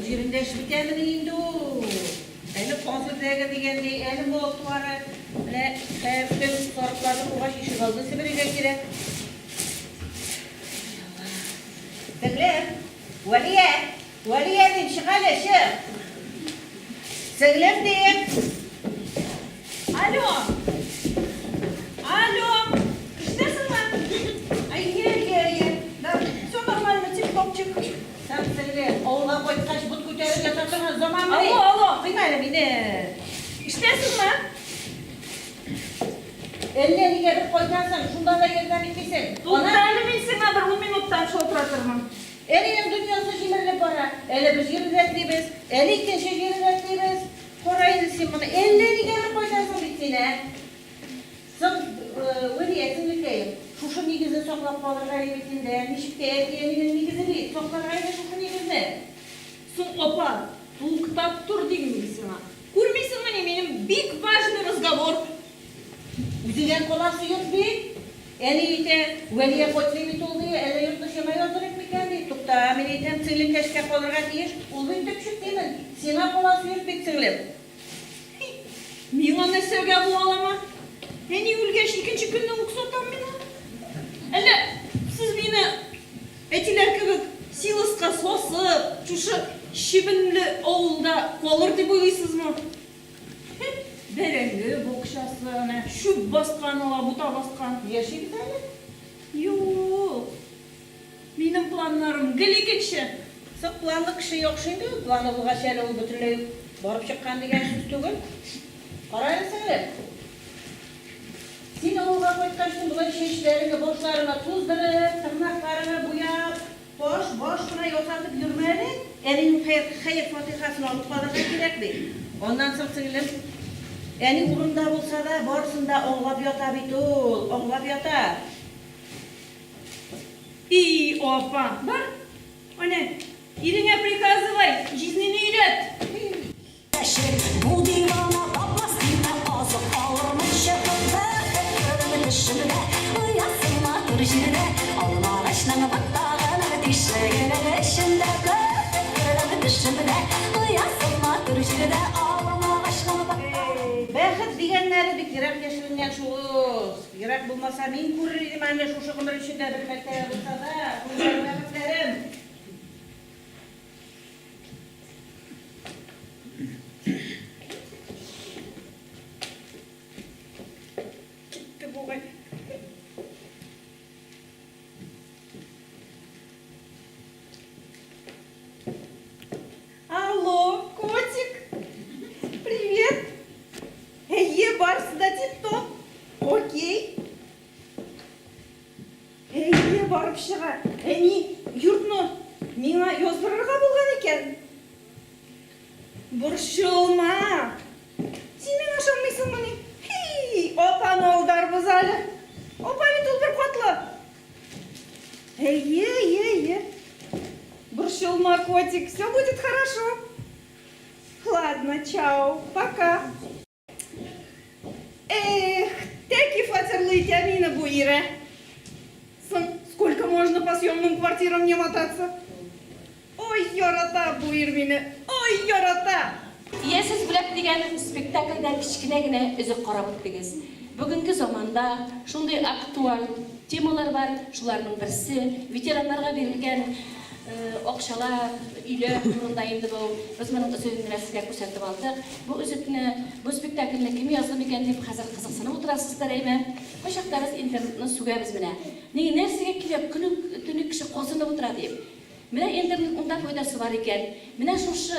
җирендә эш бетәмени инде ул? Әле каз үрдәге дигәндәй, әле мал туары. Менә хәер көн сарыкларны кугач ишегалдын себерергә кирәк. Сеңлем, Вәлия, Вәлия дим, чык әле, чык. Сеңлем дим. Алло! Алло! Ишетәсеңме? Әйе, әйе, әйе. Да, все нормально, тип-топчик. Сәм, сеңлем, авылга кайткач бот күтәреп ята торган заманмыни? Алло, алло! Тыйма әле мине. Ишетәсеңме? Әллә нигә бер кайтасың, шунда да ярдәм итмисең. Тукта әле, мин сиңа бер ун минуттан шалтыратырмын. Әнинең дөньясы җимерелеп бара. Әле бер җирен рәтлибез, әле икенче җирен рәтлибез. Кара инде син моны, әллә нигә бер кайтасың бит син, ә? Соң, Вәлия сеңлекәем, шушы нигезне саклап калырга иде бит инде, ничек тә әти-әнинең нигезе бит, сакларга иде шушы нигезне. Соң, апа, туктап тор дим мин сиңа. Күрмисеңмени, минем бик важный разговор. Үзеңә каласы йорт бит. Әни әйтә, Вәлия кайтмый бит ул, ди, әллә йортны сиңа яздырыйк микән, ди. Тукта, мин әйтәм, сеңлем кәшкә калырга тиеш, ул бит төпчек, димен. Сиңа каласы йорт бит, сеңлем. Һи, миңа нәрсәгә бу алама? Әни үлгәч, икенче көнне үк сатам мин аны. Әллә сез мине әтиләр кебек силоска сасып, шушы чебенле авылда калыр дип уйлыйсызмы? Һе, бәрәңге бакчасы, әнә, чүп баскан, алабута баскан. Яшибез әле. Юк, минем планнарым гел икенче. Соң, планлы кеше яхшы инде ул. Планы булгач әле ул бөтенләй үк барып чыккан дигән сүз түгел. Кара әле, сеңлем. Син авылга кайткачтын болай чәчләреңне, башларыңны туздырып, тырнакларыңны буяп, Таш баш кына ясатып йөрмә әле, әнинең хәер-фатыйхасын алып калырга кирәк бит. Аннан соң, сеңлем, әни урында булса да, барысын да аңлап ята бит ул, аңлап ята. И, апа, бар, әнә, иреңә приказывай, җизнине өйрәт. Яшел бу дивана тапмас димә, Азык алырмын чыгып бәхет керер төшемдә, Оясы матур җирдә, Алмагачның ботагының тишегенең эчендә Бәхет керер төшемдә, Оясы матур җирдә, Алмагачның ботагының. Бәхет дигәннәре бик ерак яшеренгән шул ул. Ерак булмаса, мин күрер идем аны шушы гомер эчендә бер мәртәбә булса да, күргән бәхетләрем. Китте бугай. Алло, котик. Привет. Әйе, барысы да тип-топ. Окей. Әйе, барып чыга. Әни йортны миңа яздырырга булган икән. Борчылма. Син миңа ышанмыйсыңмыни? Һи, апаны алдарбыз әле. Апа бит ул беркатлы. Әйе, әйе, әйе. Борчылма, котик, все будет хорошо. Ладно, чао, пока. Эх, тәки фатирлы итә мине бу ире. Соң, сколько можно по съемным квартирам не мотаться? Ой, ярата бу ир мине, ой, ярата! Иясез бүләк дигән спектакльдән кечкенә генә өзек карап үттегез. Бүгенге заманда шундый актуаль темалар бар, шуларның берсе, ветераннарга бирелгән акчалар, өйләр турында инде бу. Без моның өзеген генә сезгә күрсәтеп алдык. Бу өзекне, бу спектакльне кем язды микән дип хәзер кызыксынып утырасыздыр, әйме? Кайчакта без интернетны сүгәбез менә. Ни, нәрсәгә кирәк, көне, төне кеше казынып утыра дип. Менә интернетның да файдасы бар икән. Менә шушы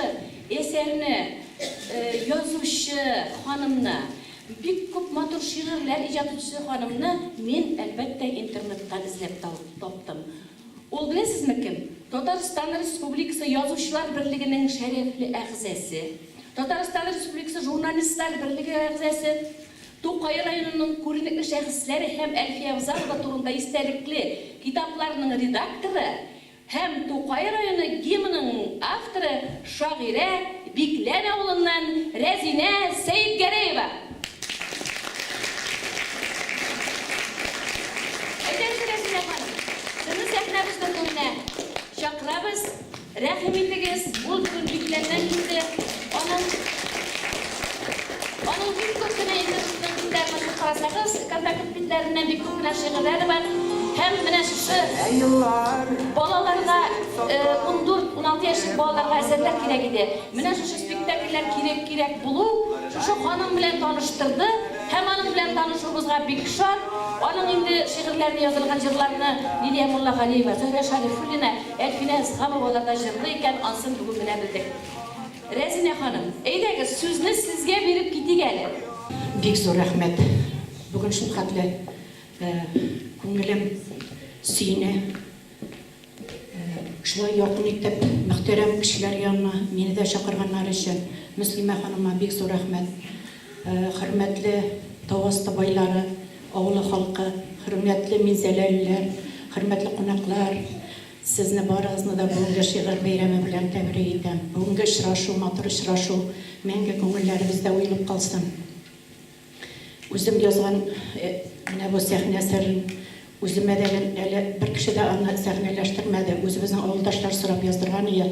әсәрне язучы ханымны, бик күп матур шигырьләр иҗат итүче ханымны мин, әлбәттә, интернеттан эзләп таптым. Ул беләсезме кем? Татарстан Республикасы Язучылар берлегенең шәрәфле әгъзасе, Татарстан Республикасы Журналистлар берлеге әгъзасе, Тукай районының күренекле шәхесләре һәм Әлфия Авзалова турында истәлекле китапларның редакторы һәм Тукай районы гимнының авторы шагыйрә Биклән авылыннан Рәзинә Сәетгәрәева. Әйдәгез, Рәзинә ханым, сезне сәхнәбезнең түренә чакырабыз. Рәхим итегез, ул бүген Бикләннән килде. Аның Аның бик күп кенә интернетның битләрен ачып карасагыз, контакт битләреннән бик күп кенә шигырьләре бар. Һәм менә шушы балаларга, 14-16 яшьлек балаларга әсәрләр кирәк иде. Менә шушы спектакльләр кирәк кирәк булу шушы ханым белән таныштырды һәм аның белән танышуыбызга бик шат. Аның инде шигырьләрне язылган җырларны Лилия Муллагалиева, Зөһрә Шәрифуллина, Әлфинә Әсхабовалар да җырлый икән, ансын бүген генә белдек. Рәзинә ханым, әйдәгез, сүзне сезгә биреп китик әле. Бик зур рәхмәт. Бүген шулхәтле күңелем сөенә. Шулай якын итеп, мөхтәрәм кешеләр янына мине дә чакырганнары өчен Мөслимә ханыма бик зур рәхмәт. Хөрмәтле Тауасты байлары авылы халкы, хөрмәтле минзәләлеләр, хөрмәтле кунаклар, сезне барыгызны да бүгенге шигырь бәйрәме белән тәбрик итәм. Бүгенге очрашу, матур очрашу мәңге күңелләребездә уелып калсын. Үзем язган менә бу сәхнә әсәрен үземә дә әле бер кеше дә аны сәхнәләштермәде. Үзебезнең авылдашлар сорап яздырган иде.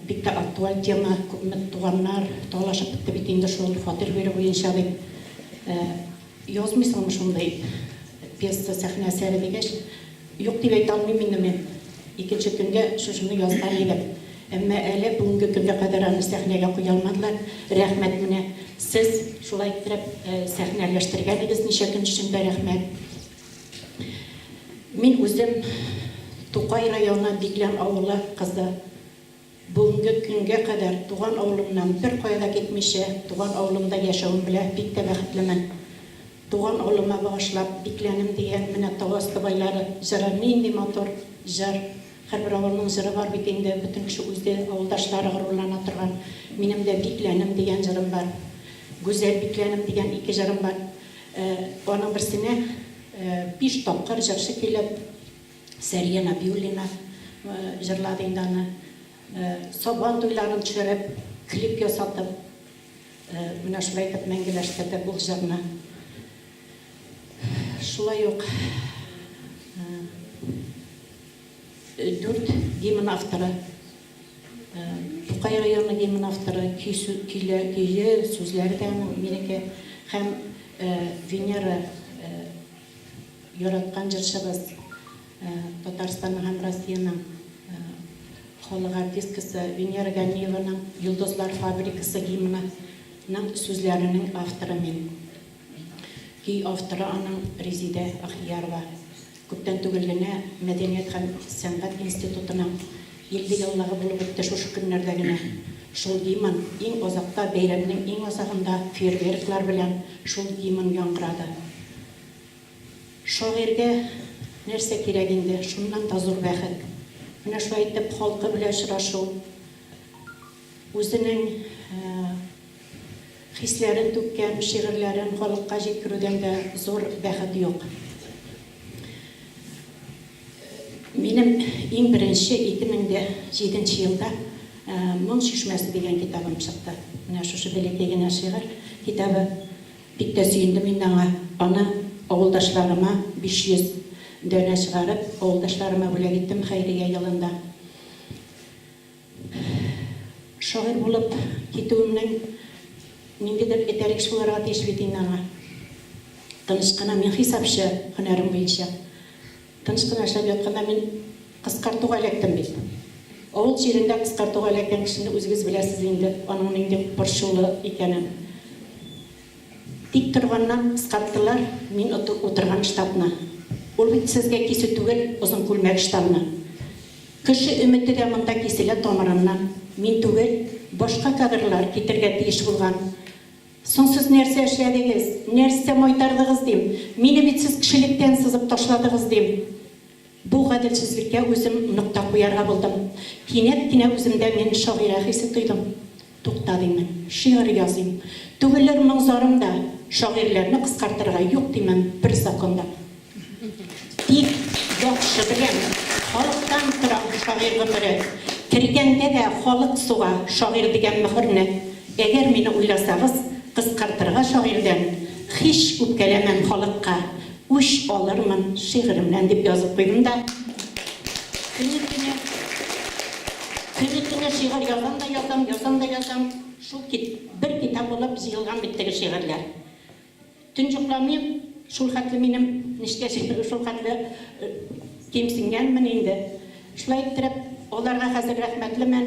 Бик тә актуаль тема, күпме туганнар талашып бетте бит инде шул фатир бирү буенча дип. Язмыйсыңмы шундый пьеса, сәхнә әсәре дигәч, юк дип әйтә алмыйм инде мин. Икенче көнгә шушыны язган идем. Әмма әле бүгенге көнгә кадәр аны сәхнәгә куя алмадылар. Рәхмәт менә сез шулай иттереп сәхнәләштергәнегез ничә көн эчендә, рәхмәт. Мин үзем Тукай районы Биклән авылы кызы. Бүгенге көнгә кадәр туган авылымнан беркая да китмичә, туган авылымда яшәвем белә бик тә бәхетлемен. Туган авылыма багышлап Бикләнем дигән менә тау асты байлары җыры нинди матур җыр. Һәрбер авылның җыры бар бит инде, бөтен кеше үзе, авылдашлары горурлана торган. Минем дә Бикләнем дигән җырым бар. Гүзәл Бикләнем дигән ике җырым бар. Аның берсенә биш тапкыр җырчы килеп, Сәрия Нәбиуллина җырлады инде аны. Сабан туйларын төшереп, клип ясатып, менә шулай итеп мәңгеләштерде ул җырны. Шулай ук дүрт гимн авторы, Тукай районы гимн авторы, көй, көйлә, көе, сүзләре дә аның минеке. Һәм Венера Яраткан җырчыбыз, Татарстанның һәм Россиянең халык артисткасы Венера Ганиеваның Йолдызлар фабрикасы гимны ның сүзләренең авторы мин. Көй авторы аның Резидә Ахиярова. Күптән түгел генә Мәдәният һәм сәнгать институтының 50 еллыгы булып үтте шушы көннәрдә генә. Шул гимн иң азакта, бәйрәмнең иң азагында фейерверклар белән шул гимн яңгырады. Шагыйрьгә нәрсә кирәк инде, шуннан да зур бәхет. Менә шулай итеп халкы белән очрашу, үзенең хисләрен түккән шигырьләрен халыкка җиткерүдән дә зур бәхет юк. Минем иң беренче 2007 нче елда Моң чишмәсе дигән китабым чыкты. Менә шушы бәләкәй генә шигырь китабы. Бик тә сөендем инде аңа. Аны авылдашларыма 500 данә чыгарып, авылдашларыма бүләк иттем хәйрия елында. Шагыйрь булып китүемнең ниндидер этәргеч булырга тиеш бит инде аңа. Тыныч кына, мин хисапчы һөнәрем буенча. Тыныч кына эшләп ятканда мин кыскартуга эләктем бит. Авыл җирендә кыскартуга эләккән кешене үзегез беләсез инде, аның нинди борчулы икәнен. Тик торганнан кыскарттылар мин утырган штатны. Ул бит сезгә кисү түгел, озын күлмәк-ыштанны. Кеше өмете дә монда киселә тамырыннан. Мин түгел, башка кадрлар китергә тиеш булган. Соң сез нәрсә эшләдегез, нәрсә майтардыгыз, дим. Мине бит сез кешелектән сызып ташладыгыз, дим. Бу гаделсезлеккә үзем нокта куярга булдым. Кинәт кенә үземдә мин шагыйрә хисе тойдым. Тукта, димен, шигырь языйм. Түгелер моң-зарым да, шагыйрьләрне кыскартырга юк, димен, бер закон да. Тик яхшы беләм, халыктан тора шагыйрь гомере. Кергәндә дә халык суга шагыйрь дигән мөһерне. Әгәр мине уйласагыз, кыскартырга шагыйрьдән, һич үпкәләмәм халыкка, үч алырмын шигыремнән, дип язып куйдым да, көне-төне. Көне-төне шигырь язам да язам, язам да язам. Шул кит, бер китап булып җыелган бит теге шигырьләр. Төн йокламыйм, шул хәтле минем нечкә җирле, шул хәтле кимсенгәнмен инде. Шулай иттереп, аларга хәзер рәхмәтлемен,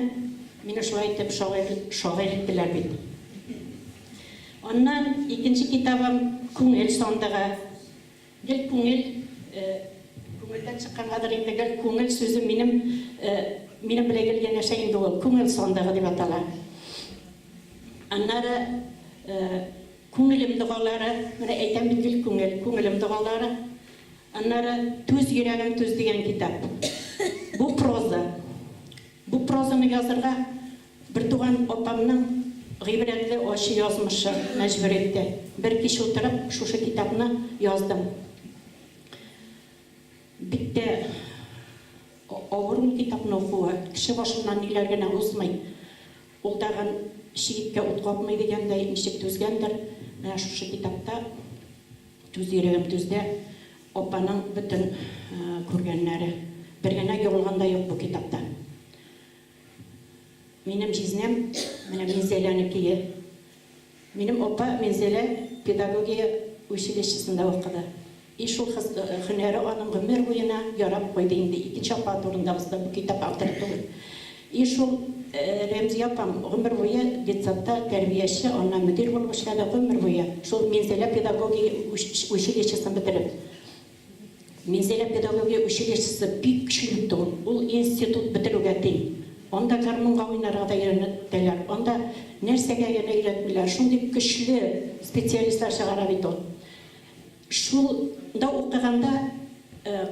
мине шулай итеп шагыйрь, шагыйрь иттеләр бит. Аннан икенче китабым Күңел сандыгы. Гел күңел, күңелдән чыккангадыр инде, гел күңел сүзе минем, минем белән гел янәшә инде ул, күңел сандыгы дип атала. Аннары Күңелем догалары, менә әйтәм бит гел күңел, күңелем догалары. Аннары Түз, йөрәгем, түз дигән китап. Бу проза. Бу прозаны язырга бертуган апамның гыйбрәтле ачы язмышы мәҗбүр итте. Бер кич утырып, шушы китапны яздым. Бик тә авыр ул китапны укуы. Кеше башыннан ниләр генә узмый. Ул тагын читкә ут капмый дигәндәй, ничек түзгәндер, менә шушы китапта Түз, йөрәгем, түздә апаның бөтен күргәннәре. Бер генә ялган да юк бу китапта. Минем җизнәм, менә Минзәләнекие. Минем апа Минзәлә педагогия училищесында укыды. И шул һөнәре аның гомер буена ярап куйды инде. Икенче апа турында бызда бу китап авторы түгел. И шул Рәмзия апам гомер буе детсадта тәрбияче, аннан мөдир булып эшләде гомер буе. Шул Минзәлә педагогия училищесын бетереп. Минзәлә педагогия училищесы бик көчле бит ул. Ул институт бетерүгә тиң. Анда гармунга уйнарга да өйрәтәләр, анда нәрсәгә генә өйрәтмиләр. Шундый көчле специалистлар чыгара бит ул. Шул да укыганда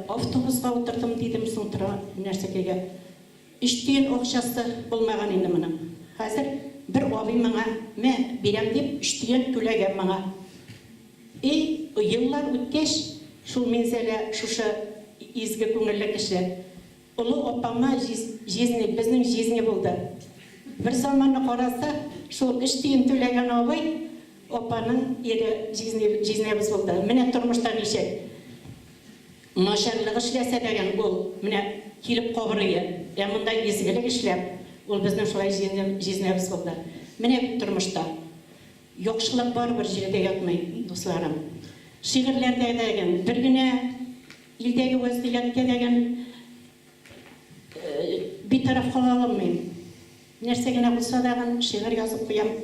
автобуска утырдым, дидем соң тора нәрсәкәйгә. Өч тиен акчасы булмаган инде моның. Хәзер бер абый моңа, мә, бирәм дип, өч тиен түләгән моңа. И, еллар үткәч, шул Минзәлә шушы изге күңелле кеше, олы апама җизни, безнең җизни булды. Бер заманны караса, шул өч тиен түләгән абый, апаның ире җизни, җизнәбез булды. Менә тормышта ничек. Начарлык эшләсә дәген ул менә килеп кабырые, ә монда изгелек эшләп, ул безнең шулай җизнәбез булды. Менә бит тормышта. Яхшылык барыбер җирдә ятмый, дусларым. Шигырьләрдә дәген, бер генә илдәге вәзгыятькә дәген битараф кала алмыйм. Нәрсә генә булса дагын, шигырь язып куям.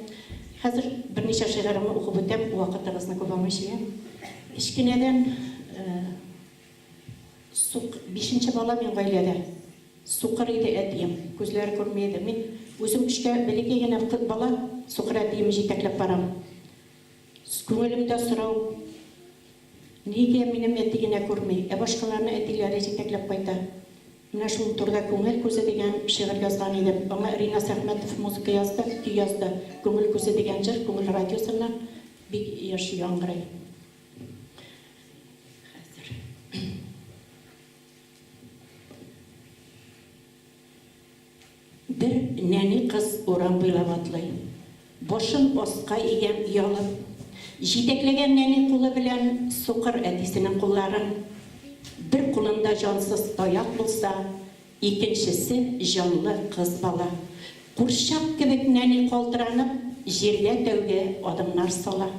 Хәзер берничә шигыремне укып үтәм, вакытыгызны күп алмыйча, я. Кечкенәдән сук, бишенче бала мин гаиләдә. Сукыр иде әтием, күзләре күрми иде. Мин үзем көчкә бәләкәй генә бала, сукыр әтиемне җитәкләп барам. Күңелемдә сорау, Нигә минем әти генә күрми, ә башкаларны әтиләре җитәкләп кайта? Менә шул турыда Күңел күзе дигән шигырь язган идем. Аңа Ринас Әхмәтов музыка язды, көй язды. Күңел күзе дигән җыр Күңел радиосыннан бик еш яңгырый. Хәзер. Бер нәни кыз урам буйлап атлый. Башын аска игән, оялып. Җитәкләгән нәни кулы белән сукыр әтисенең кулларын. Бер кулында җансыз таяк булса, икенчесе җанлы кыз бала. Курчак кебек нәни калтыранып, җиргә тәүге адымнар сала.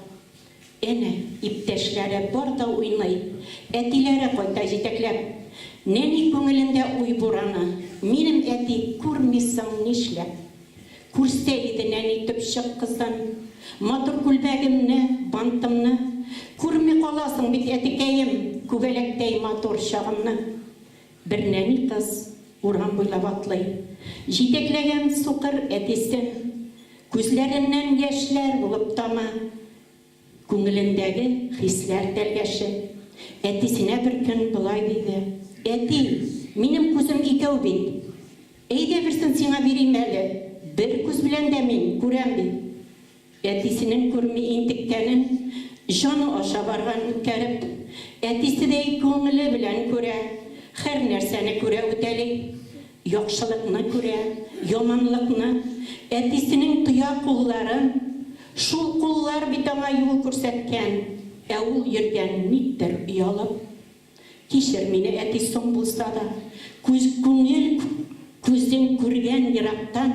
Әнә, иптәшләре бар да уйный, Әтиләре кайта җитәкләп. Нәни күңелендә уй бураны, Минем әти күрми соң нишләп? Күрсә иде нәни төпчек кызын, Матур күлмәгемне, бантымны. Күрми каласың бит, әтекәем, Күбәләктәй матур чагымны. Бер нәни кыз урам буйлап атлый, Җитәкләгән сукыр әтисен. Күзләреннән яшьләр булып тама. Күңелендәге хисләр тәлгәше. Әтисенә бер көн болай диде, Әти, минем күзем икәү бит. Әйдә берсен сиңа бирим әле, бер күз белән дә мин күрәм бит. Әтисенең күрми интеккәнен җаны аша барган үткәреп, әтиседәй күңеле белән күрә, һәр нәрсәне күрә үтәли. Яхшылыкны күрә, яманлыкны, әтисенең тоя кулларын. Шул куллар бит аңа юл күрсәткән, ә ул йөргән никтер оялып. Кичер мине, әти, соң булса да. Күз, күңел. Күзең күргән ерактан,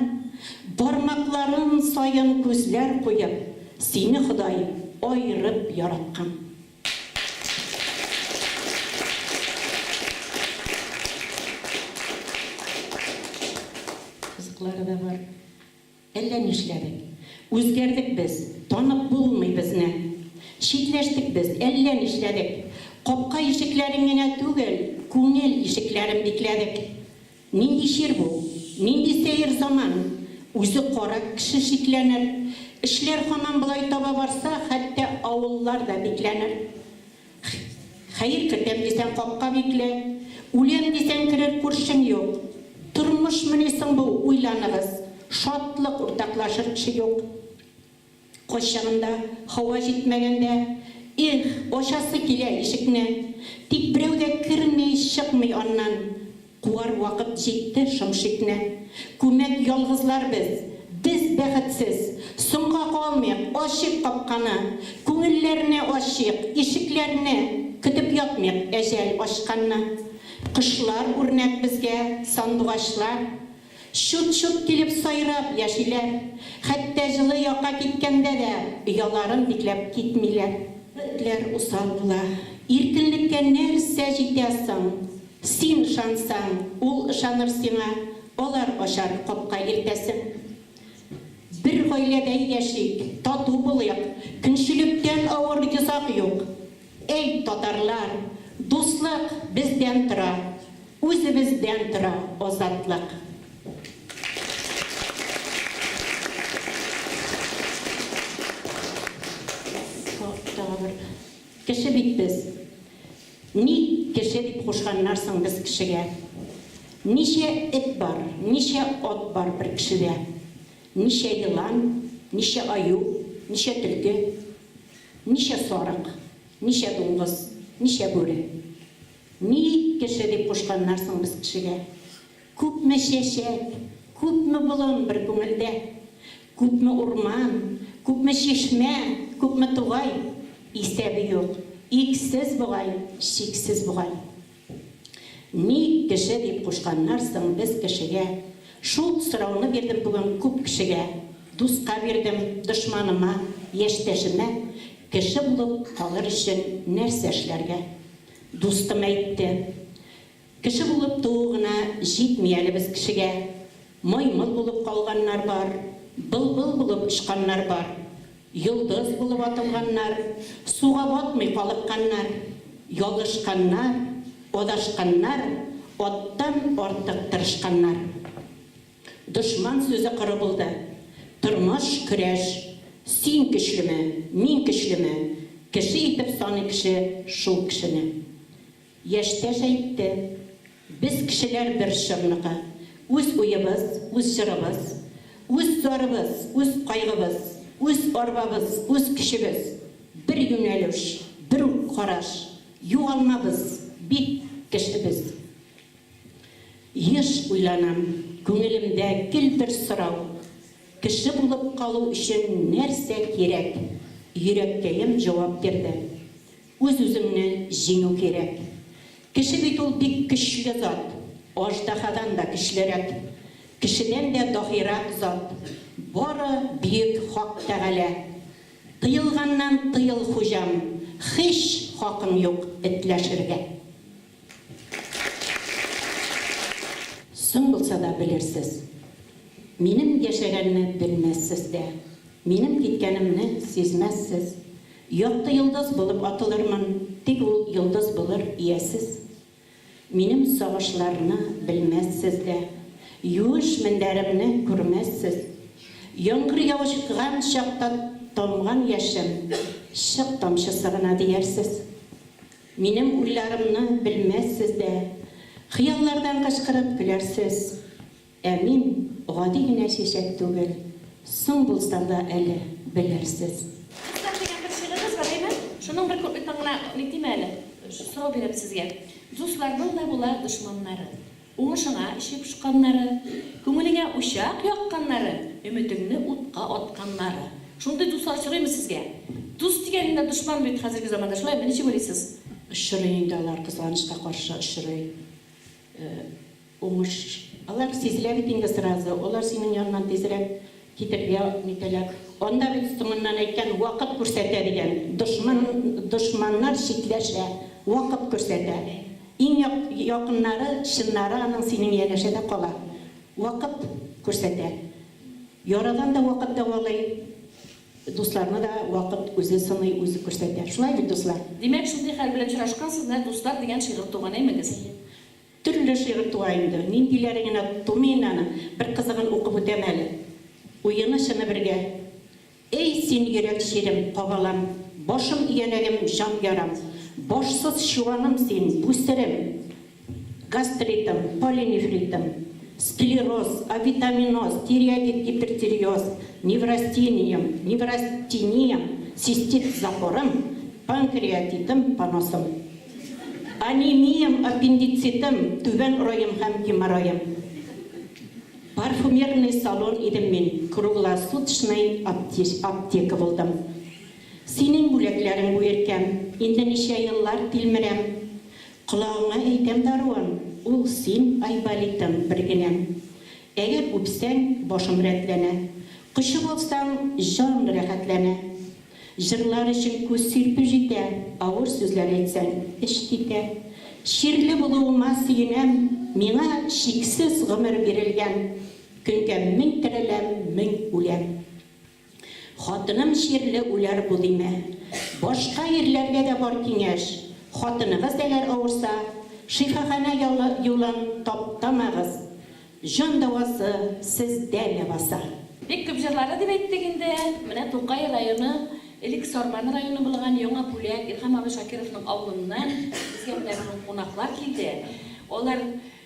Бармакларын саен күзләр куеп, Сине Ходай аерып яраткан. Кызыклары да бар. Әллә нишләдек. Үзгәрдек без, танып булмый безне. Читләштек без, әллә нишләдек. Капка ишекләрен генә түгел, күңел ишекләрен бикләдек. Нинди чир бу? Нинди сәер заман? Үзе кара кеше шикләнер. Эшләр һаман болай таба барса, хәтта авыллар да бикләнер. Хәер кертәм дисәң, капка бикле. Үләм дисәң, керер күршең юк. Тормышмыни соң бу, уйланыгыз. Шатлык уртаклашыр кеше юк. Кайчагында, һава җитмәгәндә, эх, ачасы килә ишекне. Тик берәү дә керми, чыкмый аннан. Куар вакыт җитте шом шикне. Күмәк ялгызлар без, без бәхетсез. Соңга калмыйк, ачыйк капканы. Күңелләрне ачыйк, ишекләрне. Көтеп ятмыйк әҗәл ачканны. Кошлар үрнәк безгә, сандугачлар. Чут-чут килеп сайрап яшиләр. Хәтта җылы якка киткәндә дә ояларын бикләп китмиләр. Этләр усал була. Иркенлеккә нәрсә җитә соң? Син ышансаң, ул ышаныр сиңа, алар ачар капка иртәсен. Бер гаиләдәй яшик, тату булыйк, көнчелектән авыр йозак юк. Әй, татарлар, дуслык бездән тора, үзебездән тора азатлык. Тагы бер кеше бит без. Ник кеше дип кушканнар соң без кешегә? Ничә эт бар, ничә ат бар бер кешедә? Ничә елан, ничә аю, ничә төлке? Ничә сарык, ничә дуңгыз, ничә бүре? Ник кеше дип кушканнар соң без кешегә? Күпме чәчәк, күпме болын бер күңелдә? Күпме урман, күпме чишмә, күпме тугай? Исәбе юк, иксез бугай, чиксез бугай. Ник кеше дип кушканнар соң без кешегә? Шул сорауны бирдем бүген күп кешегә. Дуска бирдем, дошманыма, яшьтәшемә, кеше булып калыр өчен нәрсә эшләргә? Дустым әйтте, Кеше булып туу гына җитми әле без кешегә. Маймыл булып калганнар бар, былбыл булып очканнар бар. Йолдыз булып атылганнар, суга батмый калыкканнар, ялгышканнар, адашканнар, аттан артык тырышканнар. Дошман сүзе коры булды. Тормыш, көрәш. Син көчлеме, мин көчлеме, кеше итеп саный кеше шул кешене. Яшьтәш әйтте, Без кешеләр бер чорныкы. Үз уебыз, үз җырыбыз. Үз зарыбыз, үз кайгыбыз. Үз арбабыз, үз көчебез. Бер юнәлеш, бер үк караш. Югалмабыз, бит кеше без. Еш уйланам, күңелемдә гел бер сорау, Кеше булып калу өчен нәрсә кирәк? Йөрәккәем җавап бирде. Үз-үзеңне җиңү кирәк. Кеше бит ул бик көчле зат, аждаһадан да көчлерәк. Кешедән дә даһирак зат, бары бөек Хак Тәгалә. Тыелганнан тыел, хуҗам, һич хакың юк этләшергә. Соң булса да белерсез. Минем яшәгәнне белмәссез дә. Минем киткәнемне сизмәссез. Якты йолдыз булып атылырмын, тик ул йолдыз булыр иясез. Минем сагышларны белмәссез дә, юеш мендәремне күрмәссез. Яңгыр яуган чакта тамган яшем, чык тамчысы гына диярсез. Минем уйларымны белмәссез дә, хыяллардан кычкырып көләрсез. Ә мин гади генә чәчәк түгел, соң булса да әле белерсез. Дуслар дигән бер шигырегез бар, әйме? Шуның бер куплетын гына нитим әле, сорау бирәм сезгә. Дусларның да була дошманнары, Уңышыңа эче пошканнары, Күңелеңә учак якканнары, Өметеңне утка атканнары. Шундый дуслар очрыймы сезгә? Дус дигәнең дә дошман бит хәзерге заманда, шулаймы? Ничек уйлыйсыз? Очрый инде алар, кызганычка каршы очрый. Уңыш Алар сизелә бит инде сразу, алар синең яннан тизрәк китергә нитәләр. Анда бит соңыннан әйткән, вакыт күрсәтә дигән. Дошман, дошманнар читләшә, вакыт күрсәтә. Иң якыннары, чыннары аның синең янәшәдә кала. Вакыт күрсәтә. Ярадан да вакыт дәвалый, дусларны да вакыт үзе сыный, үзе күрсәтә. Шулай бит, дуслар? Димәк, шундый хәл белән очрашкансыз, менә Дуслар дигән шигырь туган, әймегез? Төрле шигырь туа инде. Ниндиләре генә тумый инде аның. Бер кызыгын укып үтәм әле. Уены-чыны бергә. Әй син, йөрәк чирем, кабалам, Башым өянәгем, җан ярам. Башсыз чуаным син, бүсерем, Гастритым, полинефритым, Склероз, авитаминоз, тиреоидит, гипертиреоз, Неврастениям, неврастениям, Цистит, запорым, Панкреатитым, поносым. Анемиям, аппендицитым, Түбән раем һәм геморроем. Парфюмерный салон идем мин, круглосуточный аптека булдым. Синең бүләкләрең бу, иркәм, инде ничә еллар тилмерәм. Колагыңа әйтәм даруын, ул син, Айболитым, бергенәм. Әгәр үпсәң, башым рәтләнә. Кочып алсаң, җан рәхәтләнә. Җырлар өчен күз сирпү җитә, Авыр сүзләр әйтсәң, эч китә. Чирле булуыма сөенәм, Миңа чиксез гомер бирелгән. Көнгә мең тереләм, мең үләм. Хатыным чирле, үләр бу димә. Башка ирләргә дә бар киңәш, Хатыныгыз әгәр авырса, Шифаханә юлын таптамагыз. Җан дәвасы сездә ләбаса. Бик күп җырлары дип әйттек инде. Менә Тукай районы, элек Сарман районы булган Яңа Бүләк, Илһам абый Шакировның авылыннан безгә менә бүген кунаклар килде. Алар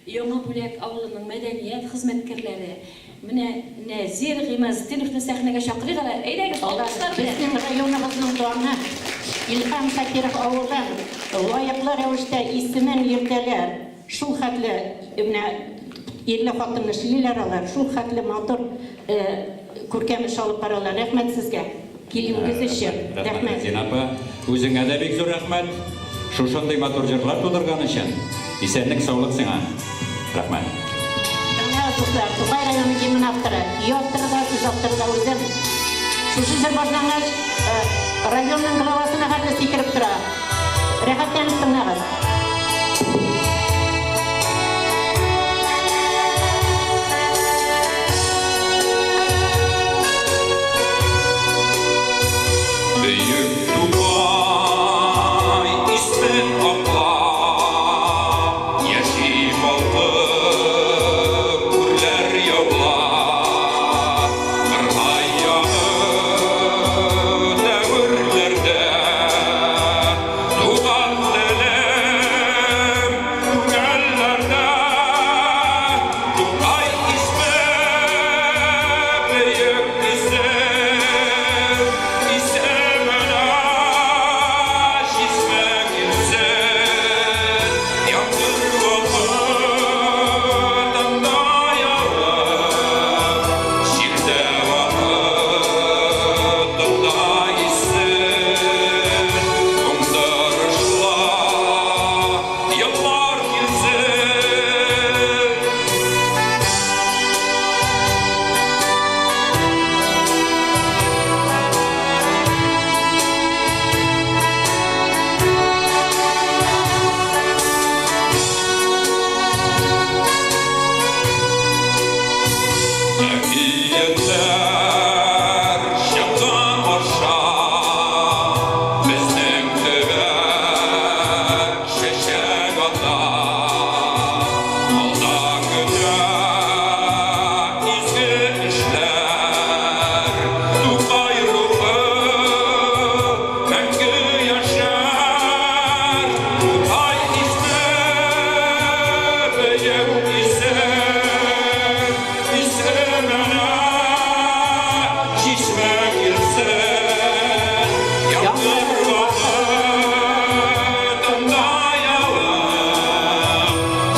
Яңа Бүләк авылының мәдәният хезмәткәрләре. Менә Нәзир Гыймазетдиновны сәхнәгә чакырыйк әле. Әйдәгез, Алар алкышлар белән. безнең районыбызның даны, Илһам Шакиров авылын лаеклы рәвештә исемен йөртәләр. Шул хәтле менә ирле-хатынлы эшлиләр алар, шул хәтле матур, күркәм эш алып баралар. Рәхмәт сезгә килүегез өчен. Рәхмәт, Рәхмәт. Рәзинә апа. Үзеңә дә бик зур рәхмәт. Шушындый матур җырлар тудырган өчен. Исәнлек, саулык сиңа. Рәхмәт. Тыңлагыз, дуслар, Тукай районы гимн авторы, көй авторы да, сүз авторы да үзем. Шушы җыр башлангач, районның главасына хәтле сикереп тора. Рәхәтләнеп тыңлагыз. Бөек Тукай исмен аклап, Яши балкып, үрләр яулап, Кыргай ягы дәверләрдә Туган телем күңелләрдә, Тукай исме, бөек исем, Исеменә чишмә килсен. Яңгыр вакытында явып, Җирдә вакытында исен, Уңдырышла еллар килсен. Әкиятләр чыккан аша, Безнең төбәк чәчәк ата. Алда көтә изге эшләр, Тукай рухы мәңге яшәр. Тукай исме, бөек исем, Исеменә чишмә килсен. Яңгыр вакытында явып,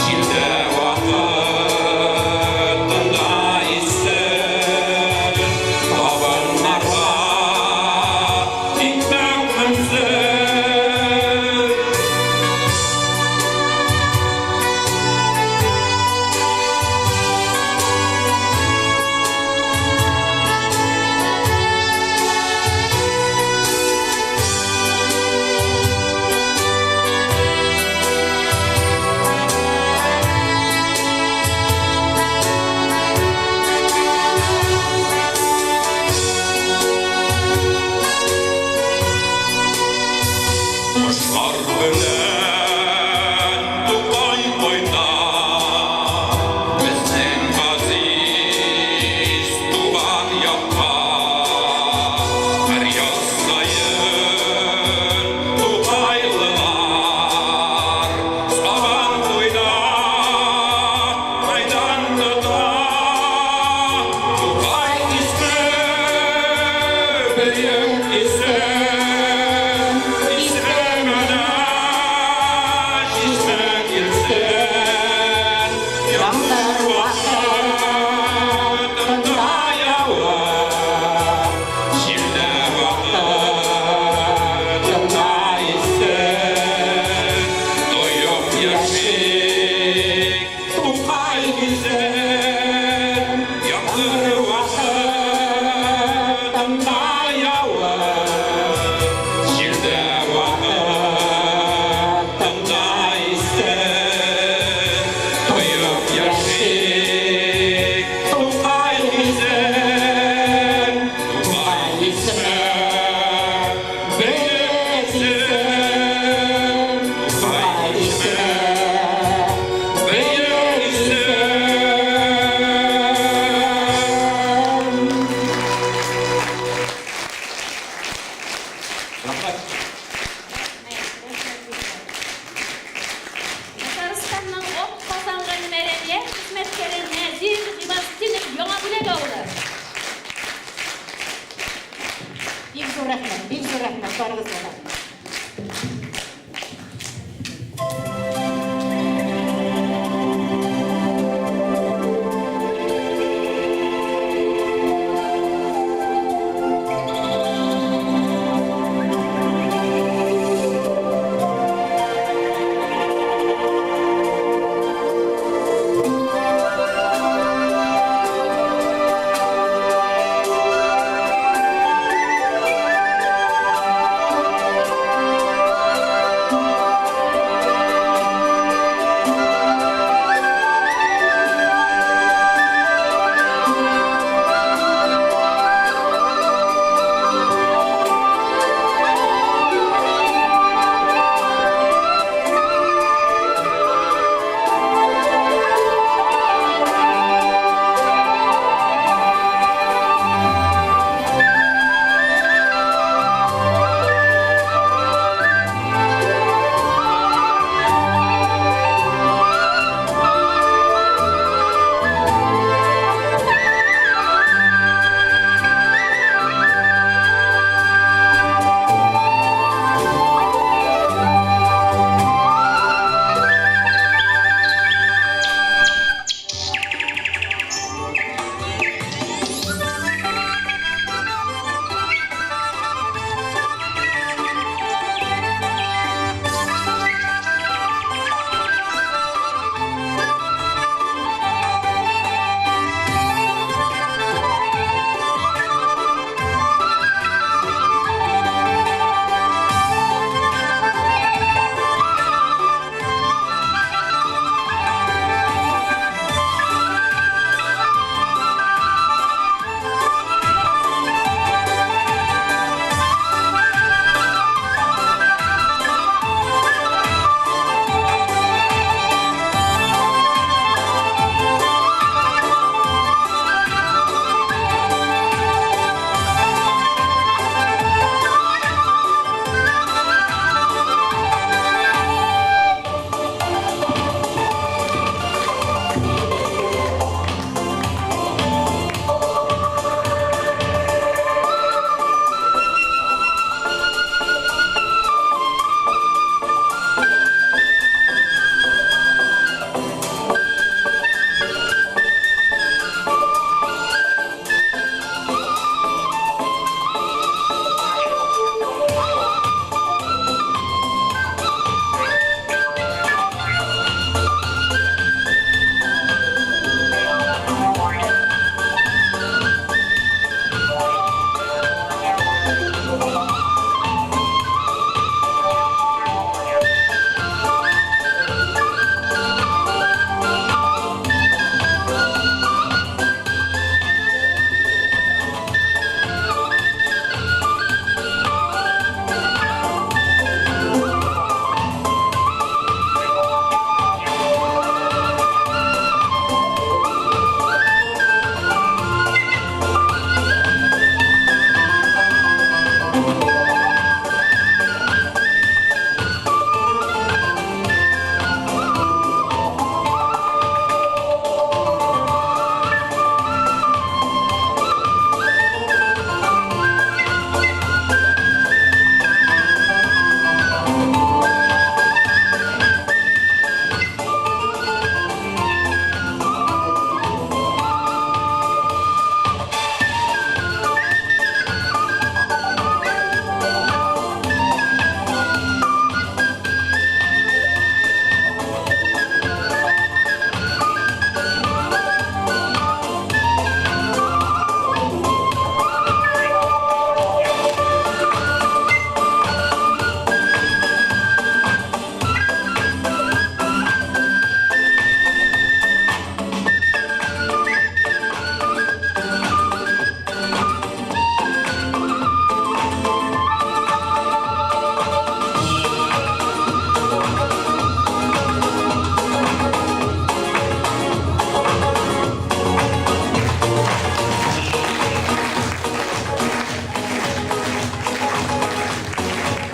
Җилдә вакытында иссен, Табыннарга икмәк менсен. Рәхмәт барыгызга да.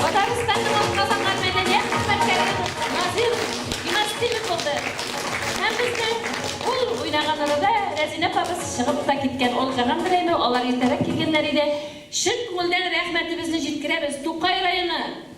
Татарстанның атказанган мәдәният хезмәткәре Назир Гимастилов булды. Һәм безнең ул уйнаган арада Рәзинә апабыз чыгып та киткән. Ул җаган беләме, алар иртәрәк килгәннәр иде. Чын күңелдән рәхмәтебезне җиткерәбез Тукай районы!